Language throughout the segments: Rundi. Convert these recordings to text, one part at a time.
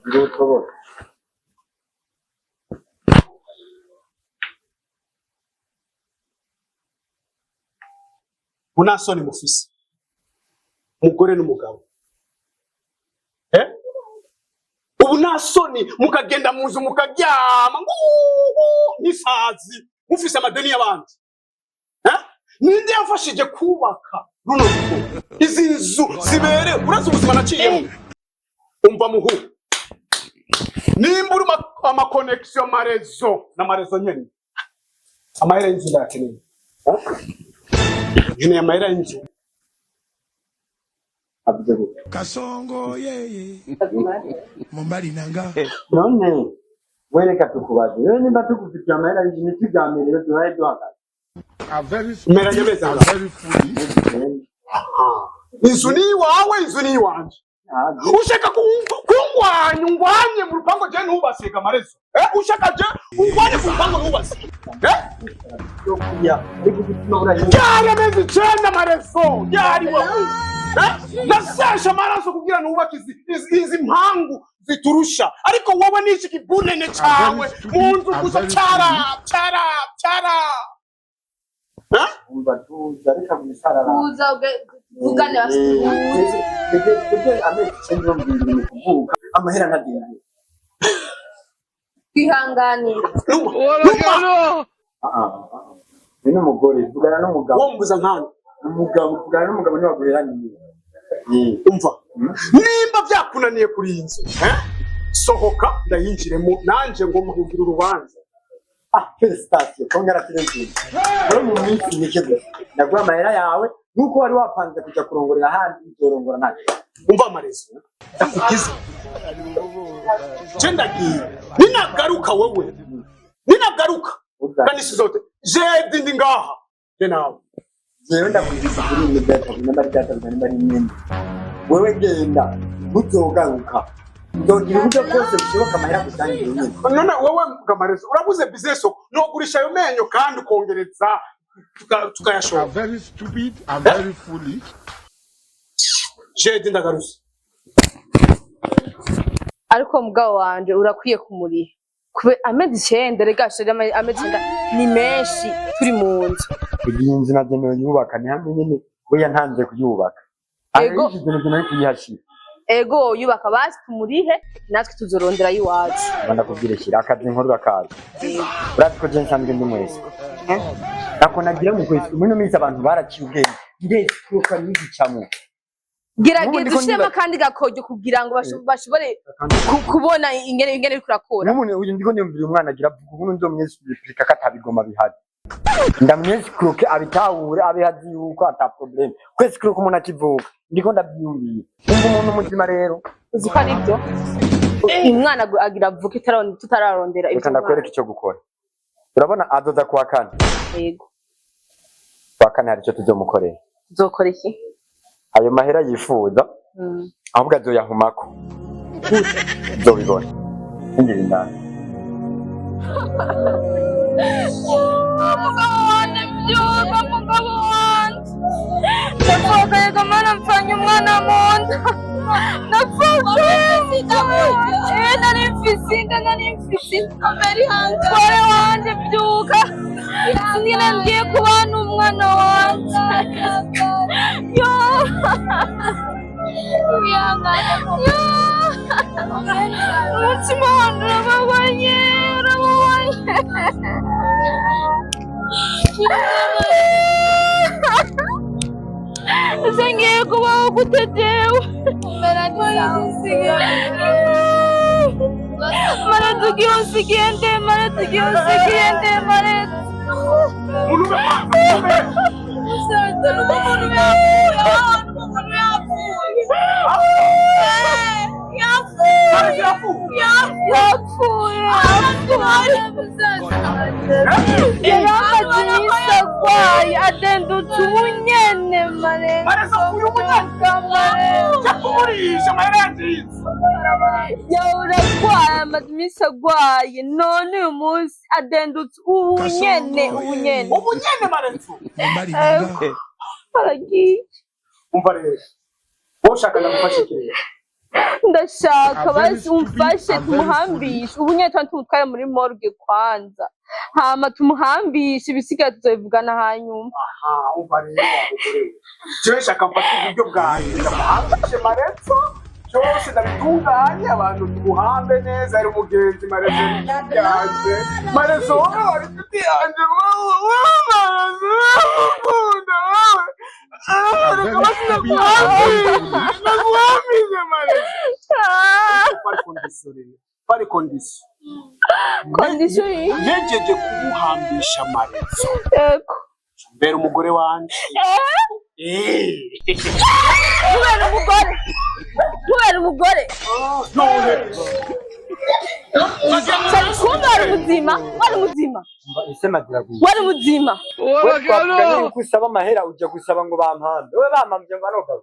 Ngutobora. Munasoni mufise umugore n'umugabo, eh? Ubu nta soni, mukagenda mu nzu mukaryama ngubu nk'isazi, mufise amadeni y'abandi, eh? Ninde yamfashije kubaka runo rugo, izi nzu ziberewe? Urazi ubuzima naciyemo? Umva muhu, nimba uri ama connexion, ama réseau n'ama réseau nyene, amahera y'inzu ndayakeneye, eh? Nkeneye amahera y'inzu. Avuze gute? Kasongo yeye mobali nanga. None we, reka tukubaze rero, nimba tugufitiye amahera y'inzu, ntituryame rero, duhaye duhagaze. I'm very Meranye stupid. meza I'm ngaho. very foolish. Inzu ni iwawe, inzu ni iwanje. Ushaka kungwanya, ungwanye mu rupango je ntubasiga ama réseau, eh? Ushaka je ungwanye ku rupango ntubasiga, eh? Yo kurya, ariko igituma burahinga. Ryari amezi 9 ama réseau ryari wowe, eh? Nasesha amaraso kugira nubake izi mpangu ziturusha, ariko wowe n'iki kibunene cawe mu nzu gusa, cara cara cara, eh? Umva, tuza, reka gusarara. Kuza tuvugane basi. Twebwe amezi 9 bambwira ni kuvuka, amahera ntagenda. Twihanganire. Numa numa. Ni n'umugore, vugana n'umugabo. Wowe mbuza nkana. Umugabo, vugana n'umugabo ntiwaguheraniye. Umva, nimba byakunaniye kuri iyi nzu, eh? Sohoka ndayinjiremo nanje ngo muhindure urubanza. Ah, félicitations, congratulations. Wowe mu minsi mike gusa ndaguha amahera yawe nk'uko wari wapanze kujya kurongorera ahandi, uzorongora ntacyo. Umva, ama réseau ndakugize, je ndagiye, ninagaruka wowe, ninagaruka kandi sizote jedi ndi ngaha je nawe. Jewe ndakubwiza kuri iyi data, nimba ari data, nimba ari nyine, wewe genda, ntuzogaruka, nzogira uburyo bwose bushoboka amahera gusangire nyine. None wowe ama réseau urabuze business nogurisha ayo menyo kandi ukongereza tukayashora. I'm very stupid. I'm very foolish. Jedi ndagarutse. Ariko mugabo wanje urakwiye kumuriha kube amezi 9. Rega chéri, amezi 9 ni menshi turi mu nzu. Iyi nzu nagenewe yubaka, ni hamwe nyine we yantanze kuyubaka. Ego. Ahishize nagenewe kuyihashira. Ego, yubaka basi tumurihe, natwe tuzorondera iwacu. Mba ndakubwire, shyira akazi nkorwa kazi. Urazi ko je nsanzwe ndi mwese nako nagira mu kwezi muri ino minsi abantu baraciye ubwenge, ndesikuka n'igicamo. Gerageza N'ubundi ko ushiremo akandi gakoryo kugira ngo bashobore kubona ingene uriko urakora. N'umuntu uyu ndiko niyumvira umwana agira avuga ubu, nzomwesipurika ko atabigoma bihari, ndamwesikuruke abitahure, abe azi yuko ata problème kwesikuruka umuntu akivuka. Ndiko ndabyiyumviye, umva umuntu muzima rero. Uzi ko ari byo, umwana agira avuke tutararondera Reka ibyo. ndakwereka icyo gukora. Urabona azoza kuwa kane. Yego. Kuwa kane hari icyo tuzomukorera. Tuzokora iki? Ayo mahera yifuza, ahubwo azoyahumako, uzobibona. Injira indani. Umugabo wanje, byuka mugabo wanje, ndapfakaye kamana, mpfanye umwana mu nda, ndapfakaye. Nari mfise inda, nari mfise inda. Tware wanje, byuka, sinigene ngiye kubana umwana wanje yo yo. Umutima wanje urababaye, urababaye. Ese ngiye kubaho gute jewe? Mara tugiye unsigiye nde? Mara tugiye unsigiye nde? Mara Umuntu umuntu yapfuye, yapfuye, yapfuye, yapfuye. Yari amaze iminsi arwaye. Aragiye adendutse ubunyene Marenzo. Marenzo apfuye ubunyene? Marenzo. Jya kumurisha amahera yangiritse. Yawe uragwaye, amaze iminsi agwaye, none uyu munsi adendutse ubunyene, ubunyene. Ubu nyene Marenzo. Mobali na nga. Aragiye. Umva rero, wowe ushaka ndagufasha iki rero? Ndashaka I'm very basi stupid, umfashe I'm very tumuhambishe ubu nyene, tuba tumutware muri morgue kwanza, hama tumuhambishe, ibisigaye tuzobivugana hanyuma. Aha, umva rero wa mugore we, jewe shaka mfate uburyo bwanjye ndamuhambishe Marenzo, byose ndabitunganye, abantu tumuhambe neza. Ari umugenzi Marenzo, ni inshuti yanjye Marenzo, wowe wari inshuti yanjye wowe, wowe Marenzo, wowe ukunda wowe. Ah, reka basi ndaguhambishe, ndaguhambishe Marenzo. Par condition rero, par condition. Condition yi? Nejeje kumuhambisha Marenzo, Yego. mbere umugore wanje. Kubera umugore, kubera umugore? None Kumbe wari muzima, wari muzima? Ese madiraguye? Wari muzima? We twavuganye yuko usaba amahera, ujya gusaba ngo bampambe. We bampambye ngo anogawe.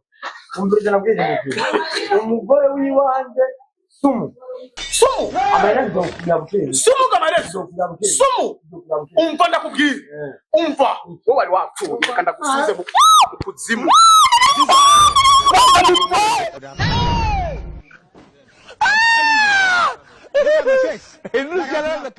Umviriza, nabwije umubwira umugore w'iwanje sumu. Sumu. Amahera nzokubwira bukeye. Sumu ga Marezo, sumu. Umva ndakubwira, umva, wowe wari wapfuye, reka ndagusubize mu kuzimu. Look at my face.